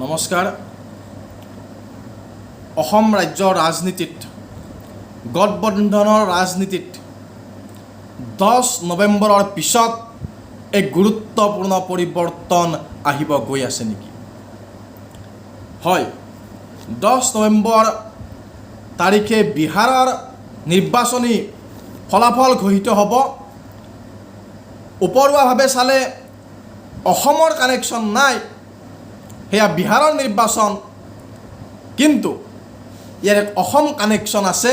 নমস্কাৰ। অসম ৰাজ্যৰ ৰাজনীতিত, গঠবন্ধনৰ ৰাজনীতিত 10 নৱেম্বৰৰ পিছত এক গুৰুত্বপূৰ্ণ পৰিৱৰ্তন আহিব গৈ আছে নেকি? হয়, 10 নৱেম্বৰ তাৰিখে বিহাৰৰ নিৰ্বাচনী ফলাফল ঘোষিত হ'ব। উপৰুৱাভাৱে চালে অসমৰ কানেকশ্যন নাই, সেয়া বিহাৰৰ নিৰ্বাচন। কিন্তু ইয়াৰ এক অসম কানেকশ্যন আছে।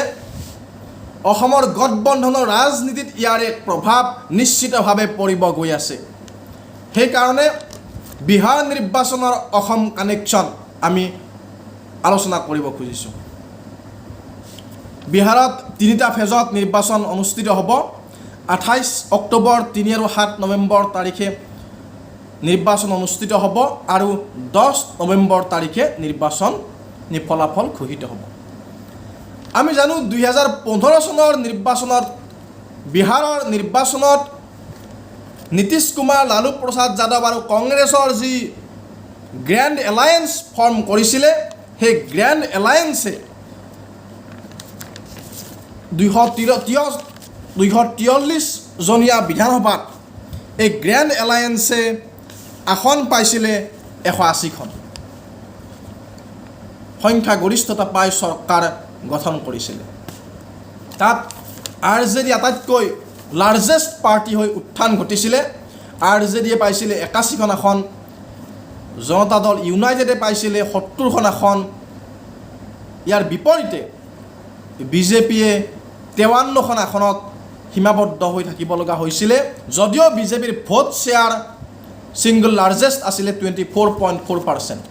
অসমৰ গঠবন্ধনৰ ৰাজনীতিত ইয়াৰ এক প্ৰভাৱ নিশ্চিতভাৱে পৰিব গৈ আছে। সেইকাৰণে বিহাৰ নিৰ্বাচনৰ অসম কানেকশ্যন আমি আলোচনা কৰিব খুজিছোঁ। বিহাৰত তিনিটা ফেজত নিৰ্বাচন অনুষ্ঠিত হ'ব। 28 অক্টোবৰ, 3 আৰু 7 নৱেম্বৰ তাৰিখে নিৰ্বাচন অনুষ্ঠিত হ'ব আৰু 10 নৱেম্বৰ তাৰিখে নিৰ্বাচন ফলাফল ঘোষিত হ'ব। আমি জানো, 2015 চনৰ নিৰ্বাচনত, বিহাৰৰ নিৰ্বাচনত নীতিশ কুমাৰ, লালু প্ৰসাদ যাদৱ আৰু কংগ্ৰেছৰ যি গ্ৰেণ্ড এলায়েন্স ফৰ্ম কৰিছিলে, সেই গ্ৰেণ্ড এলায়েন্সে 243জনীয়া বিধানসভাত এই গ্ৰেণ্ড এলায়েন্সে আসন পাইছিলে 180খন। সংখ্যাগৰিষ্ঠতা পাই চৰকাৰ গঠন কৰিছিলে। তাত আৰ জে ডি আটাইতকৈ লাৰ্জেষ্ট পাৰ্টি হৈ উত্থান ঘটিছিলে। আৰ জে ডিয়ে পাইছিলে 81খন আসন, জনতা দল ইউনাইটেডে পাইছিলে 70খন আসন। ইয়াৰ বিপৰীতে বিজেপিয়ে 53খন আসনত সীমাবদ্ধ হৈ থাকিব লগা হৈছিলে, যদিও বিজেপিৰ ভোট শ্বেয়াৰ ছিংগল লাৰ্জেষ্ট আছিলে 24.4%।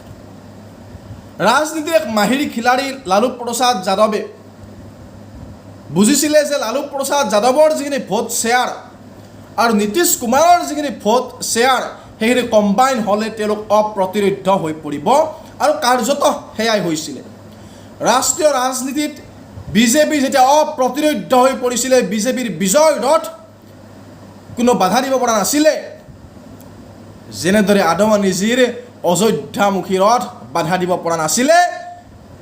ৰাজনীতিৰ এক মাহিৰ খিলাড়ী লালু প্ৰসাদ যাদৱে বুজিছিলে যে লালু প্ৰসাদ যাদৱৰ যিখিনি ভোট শ্বেয়াৰ আৰু নীতিশ কুমাৰৰ যিখিনি ভোট শ্বেয়াৰ, সেইখিনি কম্বাইন হ'লে তেওঁলোক অপ্ৰতিৰোধ্য হৈ পৰিব আৰু কাৰ্যতঃ সেয়াই হৈছিলে। ৰাষ্ট্ৰীয় ৰাজনীতিত বিজেপি যেতিয়া অপ্ৰতিৰোধ্য হৈ পৰিছিলে, বিজেপিৰ বিজয় ৰথ কোনো বাধা দিব পৰা নাছিলে। যেনেদৰে আদৱানীজীৰ অযোধ্যামুখী ৰথ বাধা দিব পৰা নাছিলে,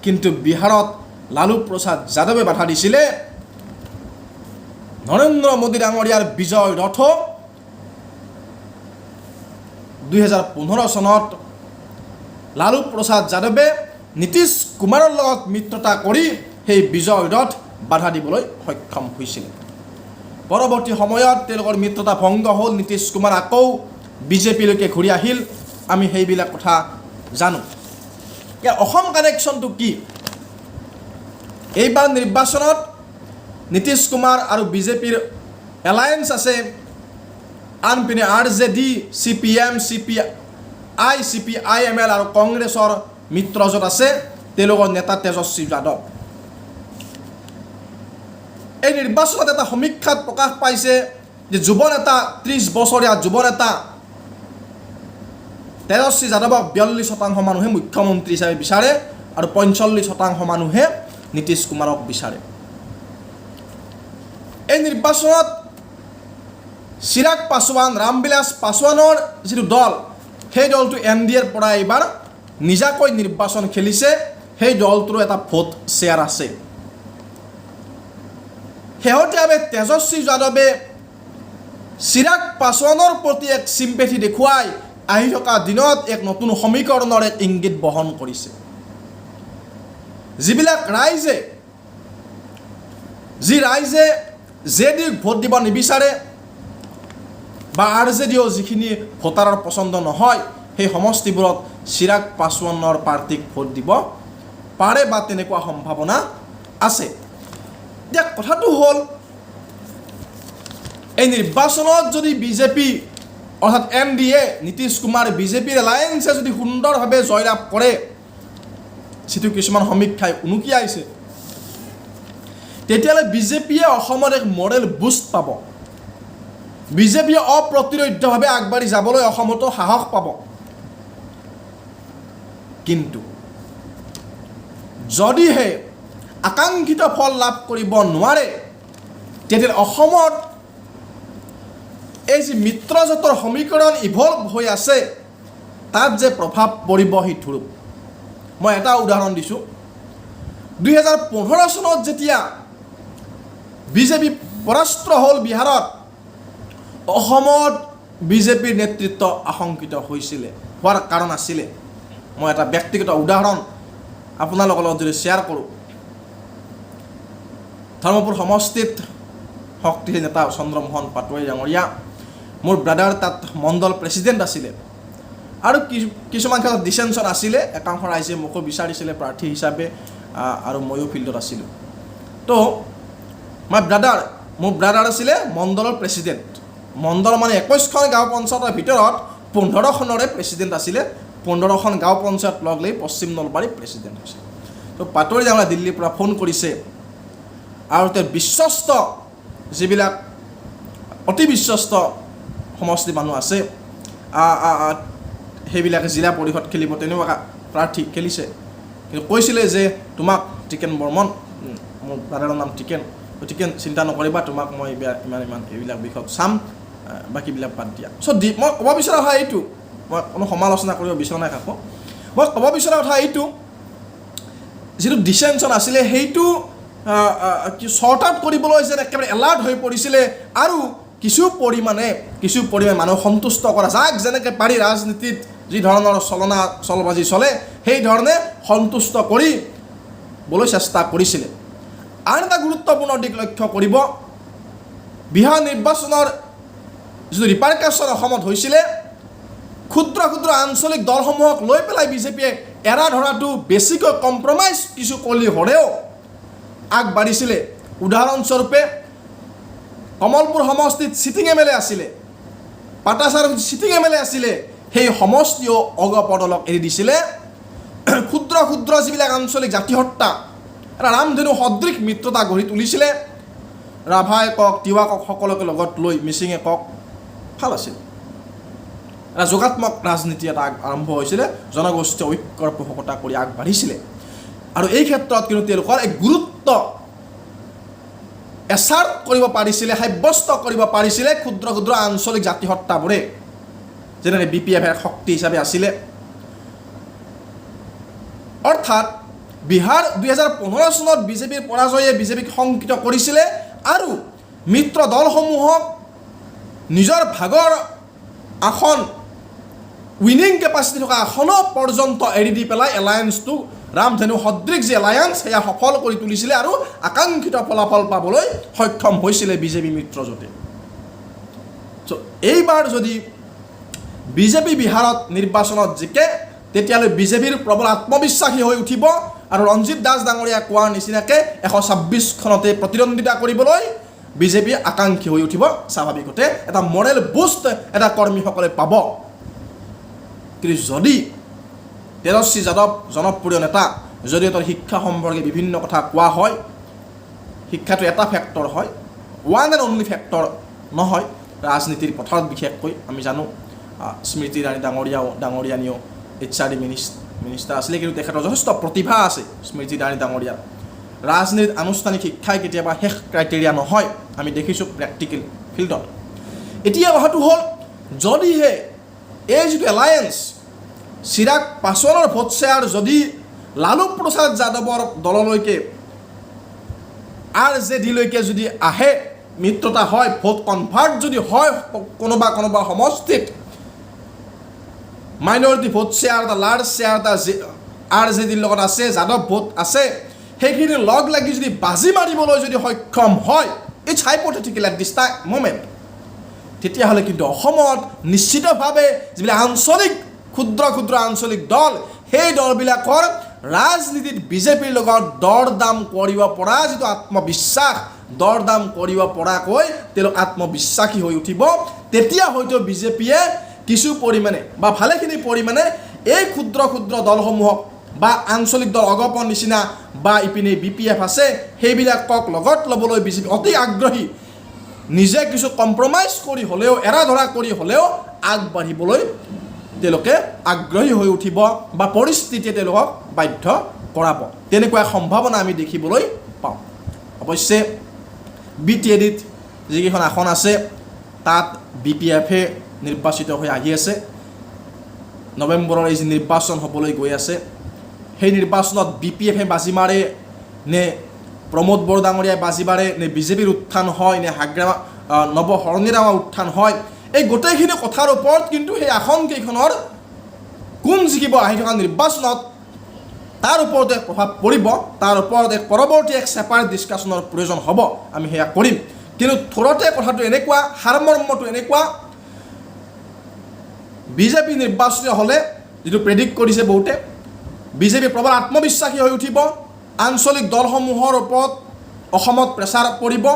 কিন্তু বিহাৰত লালু প্ৰসাদ যাদৱে বাধা দিছিলে। নৰেন্দ্ৰ মোদী ডাঙৰীয়াৰ বিজয় ৰথ 2015 চনত লালু প্ৰসাদ যাদৱে নীতিশ কুমাৰৰ লগত মিত্ৰতা কৰি সেই বিজয় ৰথ বাধা দিবলৈ সক্ষম হৈছিল। পৰৱৰ্তী সময়ত তেওঁলোকৰ মিত্ৰতা ভংগ হ'ল, নীতিশ কুমাৰ আকৌ বিজেপিলৈকে ঘূৰি আহিল। আমি সেইবিলাক কথা জানো। ইয়াৰ অসম কানেকশ্যনটো কি? এইবাৰ নিৰ্বাচনত নীতিশ কুমাৰ আৰু বিজেপিৰ এলায়েন্স আছে, আনপিনে R J D, C P M, C P I, C P I M L আৰু কংগ্ৰেছৰ মিত্ৰজোঁট আছে, তেওঁলোকৰ নেতা তেজস্বী যাদৱ। এই নিৰ্বাচনত এটা সমীক্ষাত প্ৰকাশ পাইছে যে যুৱ নেতা, 30 বছৰীয়া যুৱ নেতা তেজস্বী যাদৱক 42% মানুহে মুখ্যমন্ত্ৰী হিচাপে বিচাৰে আৰু 45% মানুহে নীতিশ কুমাৰক বিচাৰে। এই নিৰ্বাচনত চিৰাগ পাছোৱান, ৰামবিলাস পাছোৱানৰ যিটো দল, সেই দলটো এন ডি এৰ পৰা এইবাৰ নিজাকৈ নিৰ্বাচন খেলিছে। সেই দলটোৰো এটা ভোট শ্বেয়াৰ আছে। শেহতীয়াভাৱে তেজস্বী যাদৱে চিৰাগ পাছোৱানৰ প্ৰতি এক চিম্পেথি দেখুৱাই আহি থকা দিনত এক নতুন সমীকৰণৰ এক ইংগিত বহন কৰিছে। যিবিলাক ৰাইজে, যি ৰাইজে জে ডিক ভোট দিব নিবিচাৰে বা আৰ জে ডিও যিখিনি ভোটাৰৰ পচন্দ নহয়, সেই সমষ্টিবোৰত চিৰাগ পাছোৱানৰ পাৰ্টীক ভোট দিব পাৰে বা তেনেকুৱা সম্ভাৱনা আছে। এতিয়া কথাটো হ'ল, এই নিৰ্বাচনত যদি বিজেপি অৰ্থাৎ N D A, Nitish Kumar বিজেপিৰ এলায়েন্সে যদি সুন্দৰভাৱে জয়লাভ কৰে, যিটো কিছুমান সমীক্ষাই উনুকিয়াইছে, তেতিয়াহ'লে বিজেপিয়ে অসমত এক মৰেল বুষ্ট পাব। বিজেপিয়ে অপ্ৰতিৰোধ্যভাৱে আগবাঢ়ি যাবলৈ অসমতো সাহস পাব। কিন্তু যদিহে আকাংক্ষিত ফল লাভ কৰিব নোৱাৰে, তেতিয়া অসমত এই যি মিত্ৰজোঁটৰ সমীকৰণ ইভল্ভ হৈ আছে, তাত যে প্ৰভাৱ পৰিব সি ধুৰূপ। মই এটা উদাহৰণ দিছোঁ। 2015 চনত যেতিয়া বিজেপি পৰাস্ত হ'ল বিহাৰত, অসমত বিজেপিৰ নেতৃত্ব আশংকিত হৈছিলে, হোৱাৰ কাৰণ আছিলে। মই এটা ব্যক্তিগত উদাহৰণ আপোনালোকৰ লগত যদি শ্বেয়াৰ কৰোঁ, ধৰ্মপুৰ সমষ্টিত শক্তিশালী নেতা চন্দ্ৰমোহন পাটোৱাৰী ডাঙৰীয়া, মোৰ ব্ৰাদাৰ তাত মণ্ডল প্ৰেচিডেণ্ট আছিলে আৰু কিছুমান ক্ষেত্ৰত ডিচেনশ্যন আছিলে। একাংশ ৰাইজে মোকো বিচাৰিছিলে প্ৰাৰ্থী হিচাপে আৰু ময়ো ফিল্ডত আছিলোঁ। তো মাই ব্ৰাদাৰ, মোৰ ব্ৰাদাৰ আছিলে মণ্ডলৰ প্ৰেচিডেণ্ট। মণ্ডল মানে 21খন গাঁও পঞ্চায়তৰ ভিতৰত 15খনৰে প্ৰেচিডেণ্ট আছিলে। 15খন গাঁও পঞ্চায়ত লগ লাগি পশ্চিম নলবাৰী প্ৰেচিডেণ্ট হৈছে। তো পাটোৱাৰী ডাঙৰীয়া দিল্লীৰ পৰা ফোন কৰিছে আৰু তেওঁ বিশ্বস্ত যিবিলাক অতি বিশ্বস্ত সমষ্টিৰ মানুহ আছে, আ, আ, আ, সেইবিলাকে জিলা পৰিষদ খেলিব, তেনেকুৱা প্ৰাৰ্থী খেলিছে। কিন্তু কৈছিলে যে তোমাক টিকেন বৰ্মন, মোৰ ব্ৰাদাৰৰ নাম টিকেন, টিকেন, চিন্তা নকৰিবা, তোমাক মই ইমান ইমান এইবিলাক বিষয়ত চাম, বাকীবিলাক বাদ দিয়া। চ' দি মই ক'ব বিচৰা কথা এইটো, মই কোনো সমালোচনা কৰিব বিচৰা নাই কাকো। মই ক'ব বিচৰা কথা এইটো, যিটো ডিচেনশ্যন আছিলে সেইটো কি শ্বৰ্ট আউট কৰিবলৈ যেন একেবাৰে এলাৰ্ট হৈ পৰিছিলে আৰু কিছু পৰিমাণে মানুহ সন্তুষ্ট কৰা, যাক যেনেকৈ পাৰি, ৰাজনীতিত যি ধৰণৰ চলনা চলবাজি চলে, সেই ধৰণে সন্তুষ্ট কৰিবলৈ চেষ্টা কৰিছিলে। আন এটা গুৰুত্বপূৰ্ণ দিশ লক্ষ্য কৰিব, বিহাৰ নিৰ্বাচনৰ যিটো ৰিপাৰকাশ্যন অসমত হৈছিলে, ক্ষুদ্ৰ ক্ষুদ্ৰ আঞ্চলিক দলসমূহক লৈ পেলাই বিজেপিয়ে এৰা ধৰাটো বেছিকৈ কম্প্ৰমাইজ কিছু কৰি হ'লেও আগবাঢ়িছিলে। উদাহৰণস্বৰূপে, কমলপুৰ সমষ্টিত চিটিং এম এল এ আছিলে, পাটাচাৰ চিটিং এম এল এ আছিলে, সেই সমষ্টিও অগপ দলক এৰি দিছিলে। ক্ষুদ্ৰ ক্ষুদ্ৰ যিবিলাক আঞ্চলিক জাতিসত্তা, এটা ৰামধেনু সদৃশ মিত্ৰতা গঢ়ি তুলিছিলে। ৰাভাই কওক, তিৱা কওক, সকলোকে লগত লৈ, মিচিঙে কওক, ভাল আছিল। এটা যোগাত্মক ৰাজনীতি এটা আৰম্ভ হৈছিলে, জনগোষ্ঠীয় ঐক্যৰ পোষকতা কৰি আগবাঢ়িছিলে। আৰু এই ক্ষেত্ৰত কিন্তু তেওঁলোকৰ এক গুৰুত্ব এছাৰ্ট কৰিব পাৰিছিলে, সাব্যস্ত কৰিব পাৰিছিলে ক্ষুদ্ৰ ক্ষুদ্ৰ আঞ্চলিক জাতিসত্তাবোৰে, যেনেকৈ বি পি এফ এক শক্তি হিচাপে আছিলে। অৰ্থাৎ বিহাৰ 2015 চনত বিজেপিৰ পৰাজয়ে বিজেপিক শংকিত কৰিছিলে আৰু মিত্ৰ দলসমূহক নিজৰ ভাগৰ আসন, উইনিং কেপাচিটি থকা আসনো পৰ্যন্ত এৰি দি পেলাই এলায়েন্সটো, ৰামধেনু সদৃশ যি এলায়েন্স, সেয়া সফল কৰি তুলিছিলে আৰু আকাংক্ষিত ফলাফল পাবলৈ সক্ষম হৈছিলে বিজেপি মিত্ৰজোঁটে। চ' এইবাৰ যদি বিজেপি বিহাৰত নিৰ্বাচনত জিকে, তেতিয়াহ'লে বিজেপিৰ প্ৰবল আত্মবিশ্বাসী হৈ উঠিব আৰু ৰঞ্জিত দাস ডাঙৰীয়া কোৱাৰ নিচিনাকৈ 126খনতে প্ৰতিদ্বন্দ্বিতা কৰিবলৈ বিজেপি আকাংক্ষী হৈ উঠিব। স্বাভাৱিকতে এটা মৰেল বুষ্ট এটা কৰ্মীসকলে পাব। কিন্তু যদি তেজস্বী যাদৱ জনপ্ৰিয় নেতা, যদি তেওঁৰ শিক্ষা সম্পৰ্কে বিভিন্ন কথা কোৱা হয়, শিক্ষাটো এটা ফেক্টৰ হয়, ওৱান এণ্ড অনলি ফেক্টৰ নহয় ৰাজনীতিৰ পথাৰত। বিশেষকৈ আমি জানো, স্মৃতি ইৰাণী ডাঙৰীয়াও, ডাঙৰীয়ানীও এইচ আৰ ডি মিনিষ্টাৰ আছিলে, কিন্তু তেখেতৰ যথেষ্ট প্ৰতিভা আছে স্মৃতি ইৰাণী ডাঙৰীয়াৰ। ৰাজনীতিত আনুষ্ঠানিক শিক্ষাই কেতিয়াবা শেষ ক্ৰাইটেৰিয়া নহয়, আমি দেখিছোঁ প্ৰেক্টিকেল ফিল্ডত। এতিয়া কথাটো হ'ল, যদিহে এই যিটো এলায়েন্স, চিৰাগ পাছৱানৰ ভোট শ্বেয়াৰ যদি লালু প্ৰসাদ যাদৱৰ দললৈকে, আৰ জে ডিলৈকে যদি আহে, মিত্ৰতা হয়, ভোট কনভাৰ্ট যদি হয় কোনোবা কোনোবা সমষ্টিত, মাইনৰিটি ভোট শ্বেয়াৰ এটা, লাৰ্জ শ্বেয়াৰ এটা আৰ জে ডিৰ লগত আছে, যাদৱ ভোট আছে, সেইখিনি লগ লাগি যদি বাজি মাৰিবলৈ যদি সক্ষম হয়, it's hypothetical at this time moment, তেতিয়াহ'লে কিন্তু অসমত নিশ্চিতভাৱে যিবিলাক আঞ্চলিক, ক্ষুদ্ৰ ক্ষুদ্ৰ আঞ্চলিক দল, সেই দলবিলাকৰ ৰাজনীতিত বিজেপিৰ লগত দৰ দাম কৰিব পৰা যিটো আত্মবিশ্বাস, দৰ দাম কৰিব পৰাকৈ তেওঁলোক আত্মবিশ্বাসী হৈ উঠিব। তেতিয়া হয়তো বিজেপিয়ে কিছু পৰিমাণে বা ভালেখিনি পৰিমাণে এই ক্ষুদ্ৰ ক্ষুদ্ৰ দলসমূহক বা আঞ্চলিক দল অগপৰ নিচিনা বা ইপিনে বি পি এফ আছে, সেইবিলাকক লগত ল'বলৈ বিজেপি অতি আগ্ৰহী। নিজে কিছু কম্প্ৰমাইজ কৰি হ'লেও, এৰা ধৰা কৰি হ'লেও আগবাঢ়িবলৈ তেওঁলোকে আগ্ৰহী হৈ উঠিব বা পৰিস্থিতিয়ে তেওঁলোকক বাধ্য কৰাব, তেনেকুৱা এক সম্ভাৱনা আমি দেখিবলৈ পাওঁ। অৱশ্যে বি টি এ ডিত যিকেইখন আসন আছে, তাত বি পি এফে নিৰ্বাচিত হৈ আহি আছে। নৱেম্বৰৰ এই যি নিৰ্বাচন হ'বলৈ গৈ আছে, সেই নিৰ্বাচনত বি পি এফে বাজি মাৰে নে প্ৰমোদ বড়ো ডাঙৰীয়াই বাজি মাৰে নে বিজেপিৰ উত্থান হয় নে হাগ্ৰামা নৱ শৰণীয়া উত্থান হয়, এই গোটেইখিনি কথাৰ ওপৰত কিন্তু সেই আসনকেইখনৰ কোন জিকিব আহি থকা নিৰ্বাচনত তাৰ ওপৰতে প্ৰভাৱ পৰিব। তাৰ ওপৰত এক পৰৱৰ্তী এক ছেপাৰেট ডিছকাশ্যনৰ প্ৰয়োজন হ'ব, আমি সেয়া কৰিম। কিন্তু থোৰতে কথাটো এনেকুৱা, সাৰমৰ্মটো এনেকুৱা, বিজেপি নিৰ্বাচিত হ'লে যিটো প্ৰেডিক্ট কৰিছে বহুতে, বিজেপি প্ৰবল আত্মবিশ্বাসী হৈ উঠিব, আঞ্চলিক দলসমূহৰ ওপৰত অসমত প্ৰেছাৰ পৰিব,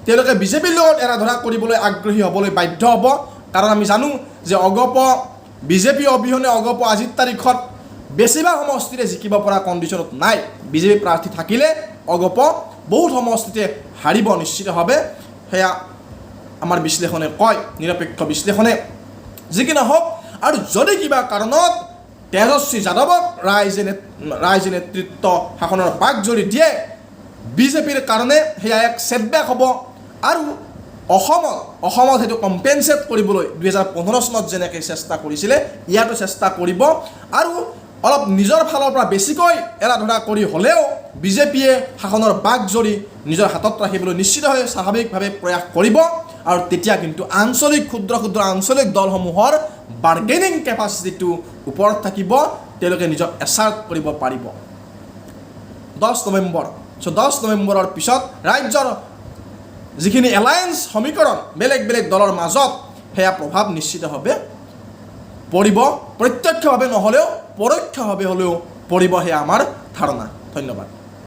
তেওঁলোকে বিজেপিৰ লগত এৰা ধৰা কৰিবলৈ আগ্ৰহী হ'বলৈ বাধ্য হ'ব। কাৰণ আমি জানো যে অগপ বিজেপি অবিহনে অগপ আজিৰ তাৰিখত বেছিভাগ সমষ্টিতে জিকিব পৰা কণ্ডিশ্যনত নাই। বিজেপি প্ৰাৰ্থী থাকিলে অগপ বহুত সমষ্টিতে হাৰিব নিশ্চিতভাৱে, সেয়া আমাৰ বিশ্লেষণে কয়, নিৰপেক্ষ বিশ্লেষণে। যি কি নহওক, আৰু যদি কিবা কাৰণত তেজস্বী যাদৱক ৰাইজে নেতৃত্ব শাসনৰ বাঘজৰী দিয়ে, বিজেপিৰ কাৰণে সেয়া এক ছেটবেক হ'ব। আৰু অসমত সেইটো কম্পেনচেট কৰিবলৈ 2015 চনত যেনেকৈ চেষ্টা কৰিছিলে, ইয়াতো চেষ্টা কৰিব। আৰু অলপ নিজৰ ফালৰ পৰা বেছিকৈ এৰা ধৰা কৰি হ'লেও বিজেপিয়ে শাসনৰ বাঘজৰী নিজৰ হাতত ৰাখিবলৈ নিশ্চিতভাৱে স্বাভাৱিকভাৱে প্ৰয়াস কৰিব। আৰু তেতিয়া কিন্তু আঞ্চলিক ক্ষুদ্ৰ ক্ষুদ্ৰ আঞ্চলিক দলসমূহৰ বাৰ্গেনিং কেপাচিটিটো ওপৰত থাকিব, তেওঁলোকে নিজক এছাৰ্ট কৰিব পাৰিব। 10 নৱেম্বৰ, চ' 10 নৱেম্বৰৰ পিছত ৰাজ্যৰ যিখিনি এলায়েন্স সমীকৰণ বেলেগ বেলেগ দলৰ মাজত, সেয়া প্ৰভাৱ নিশ্চিতভাৱে পৰিব। প্ৰত্যক্ষভাৱে নহ'লেও পৰোক্ষভাৱে হ'লেও পৰিব, সেয়া আমাৰ ধাৰণা। ধন্যবাদ।